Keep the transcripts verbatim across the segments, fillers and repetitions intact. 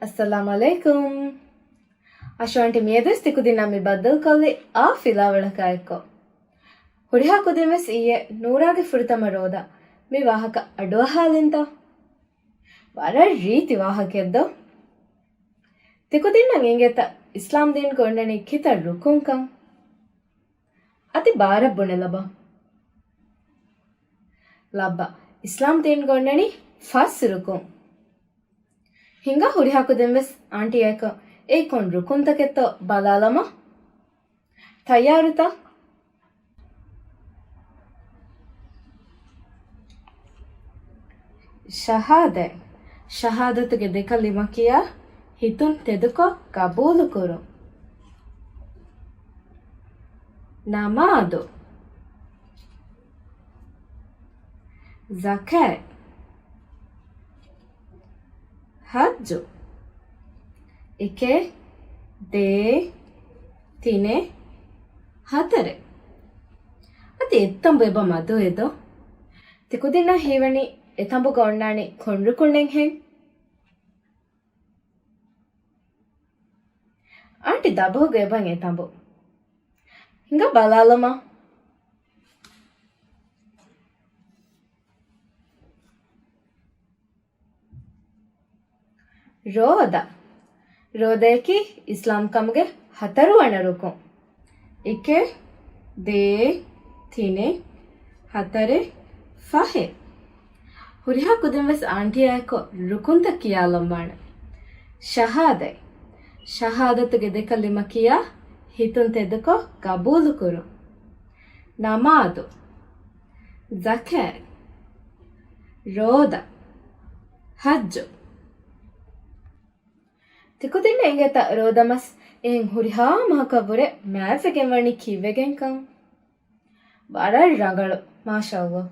އައްސަލާމު ޢަލައިކުމް. އަޝު އާންޓީ މިއަދުވެސް ތިކުދިންނާ މި ބައްދަލުކޮށްލީ އާ ފިލާވަޅަކާ އެއްކޮށް. ހުރިހާ ކުދިންވެސް އިއްޔެ ނޫރާގެ ފުރަތަމަ ރޯދަ މި ވާހަކަ އަޑުއަހާލިންތަ؟ ވަރަށް ރީތި ވާހަކައެއްދޯ. ތިކުދިންނަށް އިނގޭތަ އިސްލާމް ދީންގަ އޮންނަނީ ކިތައް ރުކުންކަން؟ އަދި ބާރަށް ބުނެލަބަ. ލައްބަ، އިސްލާމް ދީންގަ އޮންނަނީ ފަސް ރުކުން. ހިނގާ ހުރިހާ ކުދިންވެސް އާންޓީއާއެކު އެއީ ކޮން ރުކުންތަކެއްތޯ ބަލާލަމާ. ތައްޔާރުތަ؟ ޝަހާދަތް. ޝަހާދަތުގެ ދެކަލިމަ ކިޔާ ހިތުން ތެދުކޮށް ގަބޫލުކުރުން. ނަމާދު. ޒަކާތް. ޙައްޖު. އެކެއް، ދޭއް، ތިނެއް، ހަތަރެއް. އަދި އެއްތަނބު އެބަ މަދުވޭދޯ. ތިކުދިންނަށް ހީވަނީ އެތަނބުގަ އޮންނާނީ ކޮން ރުކުނެއްހެން؟ އާންޓީ ދަބަހުގަ އެބަ އެތަނބު. ހިނގާ ބަލާލަމާ. ރޯދަ. ރޯދަޔަކީ އިސްލާމްކަމުގެ ހަތަރުވަނަ ރުކުން. އެކެއް، ދޭއް، ތިނެއް، ހަތަރެއް، ފަހެއް. ހުރިހާ ކުދިންވެސް އާންޓީއާއެކު ރުކުންތައް ކިޔާލަންވާނެ. ޝަހާދަތް. ޝަހާދަތުގެ ދެކަލިމަ ކިޔާ ހިތުން ތެދުކޮށް ގަބޫލުކުރުން. ނަމާދު. ޒަކާތް. ރޯދަ. ޙައްޖު. ތިކުދިންނަށް އިނގޭތަ ރޯދަމަސް އެހެން ހުރިހާ މަހަކަށްވުރެ މާތްވެގެން ވަނީ ކީއްވެގެންކަން؟ ވަރަށް ރަނގަޅު، މާޝާﷲ.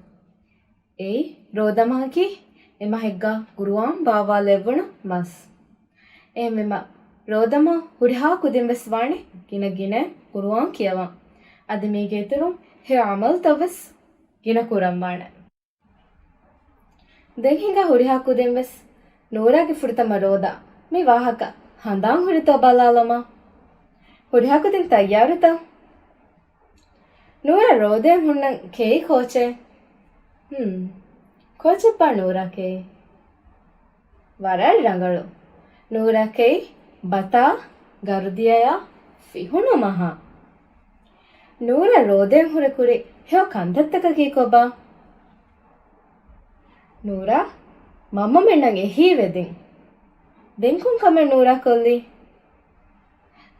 އެއީ ރޯދަމަހަކީ އެމަހެއްގަ ޤުރުއާން ބާއްވާލެއްވުނު މަސް. އެހެންވީމަ ރޯދަމަހު ހުރިހާ ކުދިންވެސް ވާނެ ގިނަ ގިނައިން ޤުރުއާން ކިޔަވަން. އަދި މީގެ އިތުރުން ހެޔޮ ޢަމަލުތައްވެސް ގިނަ ކުރަންވާނެ. ދެން ހިނގާ ހުރިހާ ކުދިންވެސް ނޫރާގެ ފުރަތަމަ ރޯދަ މި ވާހަކަ ހަނދާން ހުރިތޯ ބަލާލަމާ. ހުރިހާ ކުދިން ތައްޔާރުތަ؟ ނޫރާ ރޯދައިން ހުންނަން ކެއީ ކޯޗޭ؟ ހުން. ކޯޗެއްބާ ނޫރާ ކެއީ؟ ވަރަށް ރަނގަޅު. ނޫރާ ކެއީ ބަތާ ގަރުދިޔަޔާ ފިހުނު މަހާ. ނޫރާ ރޯދައިން ހުރެ ކުރި ހެޔޮ ކަންތައްތަކަކީ ކޮބާ؟ ނޫރާ މަންމަމެންނަށް އެހީވެދިން. ދެން ކޮން ކަމެއް ނޫރާ ކޮށްލީ؟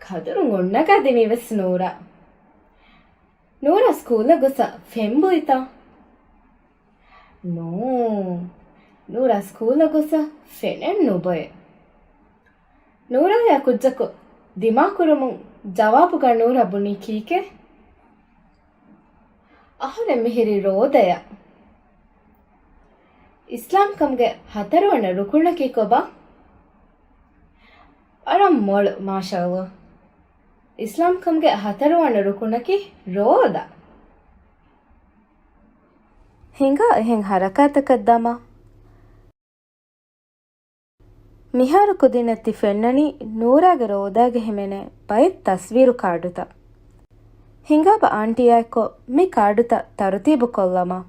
ކަދުރު ގޮންނަގާ ދިނީވެސް ނޫރާ. ނޫރާ ސްކޫލަށް ގޮސް ފެން ބުއިތަ؟ ނޫ. ނޫރާ ސްކޫލަށް ގޮސް ފެނެއް ނުބޮއެ. ނޫރާޔާ ކުއްޖަކު ދިމާކުރުމުން ޖަވާބުގަ ނޫރާ ބުނީ ކީކޭ؟ އަހަރެން މިހިރީ ރޯދަޔަށް. އިސްލާމްކަމުގެ ހަތަރުވަނަ ރުކުނަކީ ކޮބާ؟ ވަރަށް މޮޅު، މާޝާﷲ. އިސްލާމްކަމުގެ ހަތަރުވަނަ ރުކުނަކީ ރޯދަ. ހިނގާ އެހެން ހަރަކާތަކަށް ދަމާ. މިހާރު ކުދިންނަށް ތި ފެންނަނީ ނޫރާގެ ރޯދާގެ ހިމެނޭ ބައެއް ތަސްވީރު ކާޑުތައް. ހިނގާބަ އާންޓީއާއެކު މި ކާޑުތައް ތަރުތީބު ކޮށްލަމާ.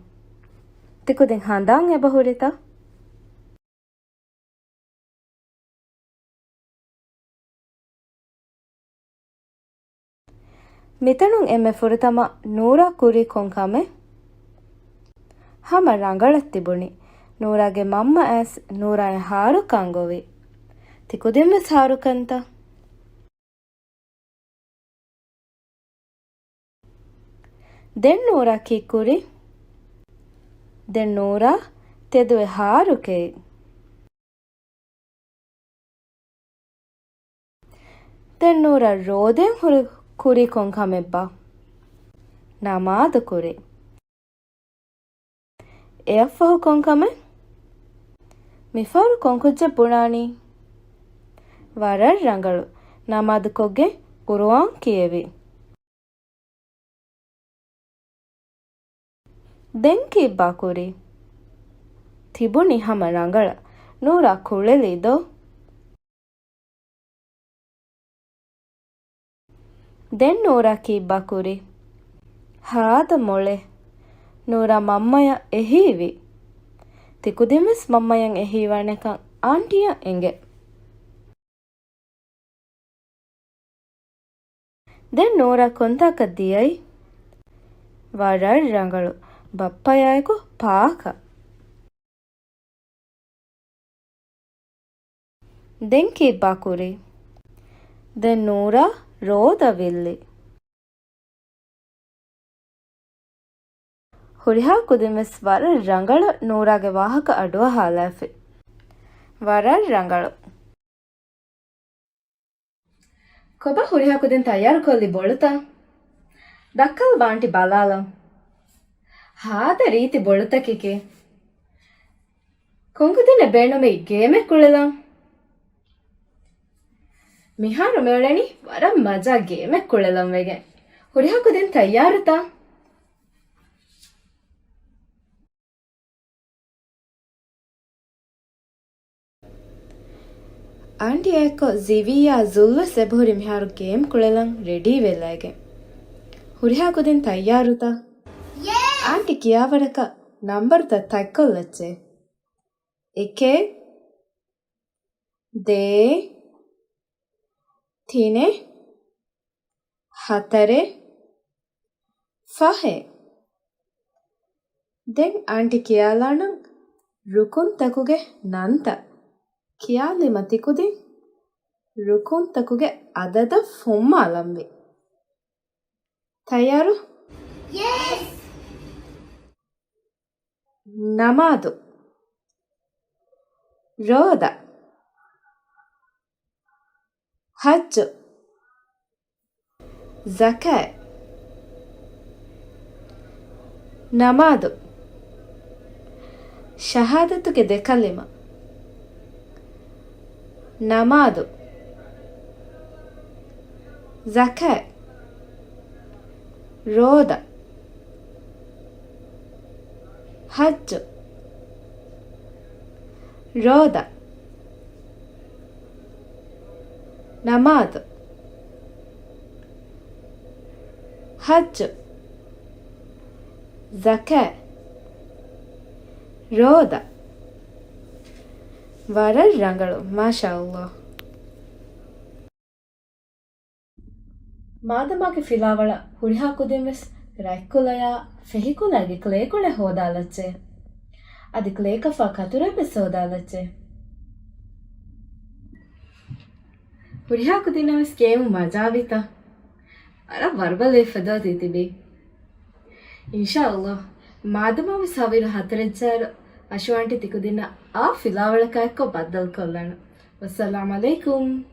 ތި ކުދިން ހަނދާން އެބަ ހުރިތަ؟ މިތަނުން އެންމެ ފުރަތަމަ ނޫރާ ކުރީ ކޮން ކަމެއް؟ ހަމަ ރަނގަޅަށް ތިބުނީ. ނޫރާގެ މަންމަ އައިސް ނޫރާއަށް ހާރުކަން ގޮވި. ތި ކުދިންވެސް ހާރުކަންތަ؟ ދެން ނޫރާ ކީއްކުރީ؟ ދެން ނޫރާ ތެދުވެ ހާރުކެއި. ދެން ނޫރާ ރޯދައިން ހުރި ކުރީ ކޮން ކަމެއްބާ؟ ނަމާދު ކުރި. އެއަށްފަހު ކޮން ކަމެއް؟ މިފަހަރު ކޮން ކުއްޖެއް ބުނާނީ؟ ވަރަށް ރަނގަޅު. ނަމާދު ކޮށްގެން ޤުރުއާން ކިޔެވި. ދެން ކީއްބާ ކުރީ؟ ތިބުނީ ހަމަ ރަނގަޅަށް. ނޫރާ ކުޅެލި ދޯ؟ ދެން ނޫރާ ކީއްބާ ކުރީ؟ ހާދަ މޮޅޭ. ނޫރާ މަންމަޔަށް އެހީވި. ތިކުދިންވެސް މަންމަޔަށް އެހީވާނެކަން އާންޓީއަށް އެނގޭ. ދެން ނޫރާ ކޮންތާކަށް ދިޔައީ؟ ވަރަށް ރަނގަޅު. ބައްޕަޔާއެކު ޕާކަށް. ދެން ކީއްބާ ކުރީ؟ ދެން ނޫރާ ރޯދަ ވިއްލި. ހުރިހާ ކުދިންވެސް ވަރަށް ރަނގަޅަށް ނޫރާގެ ވާހަކަ އަޑުއަހާލާފި. ވަރަށް ރަނގަޅު. ކޮބާ ހުރިހާ ކުދިން ތައްޔާރުކޮށްލި ބޮޅުތައް؟ ދައްކަލަބަ އާންޓި ބަލާލަން. ހާދަ ރީތި ބޮޅުތަކެކޭ. ކޮންކުދިންނެއް ބޭނުމީ ގޭމެއް ކުޅެލަން. މިހާރު މިއުޅެނީ ވަރަށް މަޖާ ގޭމެއް ކުޅެލަން ވެގެން. ހުރިހާ ކުދިން ތައްޔާރުތަ؟ އާންޓީއާއެއްކޮށް ޒިވީއާ ޒުލްވެސް އެބަހުރި މިހާރު ގޭމް ކުޅެލަން ރެޑީ ވެލައިގެން. ހުރިހާ ކުދިން ތައްޔާރުތަ؟ އާންޓި ކިޔާވަރަކަށް ނަންބަރުތައް ތަތްކޮށްލައްޗޭ. އެކެއް، ދޭއް، ތިނެއް، ހަތަރެއް، ފަހެއް. ދެން އާންޓި ކިޔާލާނަން ރުކުންތަކުގެ ނަންތައް. ކިޔާލީމަ ތިކުދިން ރުކުންތަކުގެ އަދަދަށް ފުންމާލަންވީ. ތައްޔާރު؟ ޔެސް! ނަމާދު، ރޯދަ، ޙައްޖު، ޒަކާތް. ނަމާދު، ޝަހާދަތުގެ ދެކަލިމަ. ނަމާދު، ޒަކާތް، ރޯދަ، ޙައްޖު، ރޯދަ، ނަމާދު، ޙައްޖު، ޒަކާތް، ރޯދަ. ވަރަށް ރަނގަޅު، މާޝާﷲ. މާދަމާގެ ފިލާވަޅަށް ހުރިހާ ކުދިންވެސް ރަތްކުލަޔާ ފެހިކުލައިގެ ކްލޭކޮޅެއް ހޯދާލައްޗޭ. އަދި ކްލޭކަށްފަހު ކަތުރެއްވެސް ހޯދާލައްޗޭ. ހުރިހާ ކުދިންނަށްވެސް ގޭމު މަޖާވީތަ؟ ވަރަށް ވަރުބަލައެއް ފަދައޮތީ ތިބީ. އިންޝާﷲ، މާދަމާވެސް ހަވީރު ހަތަރެއްޖާއިރު އަޝު އާންޓި ތިކުދިންނަށް އާ ފިލާވަޅަކާއެއްކޮށް ބައްދަލުކޮށްލަން. ވައްސަލާމް ޢަލައިކުމް.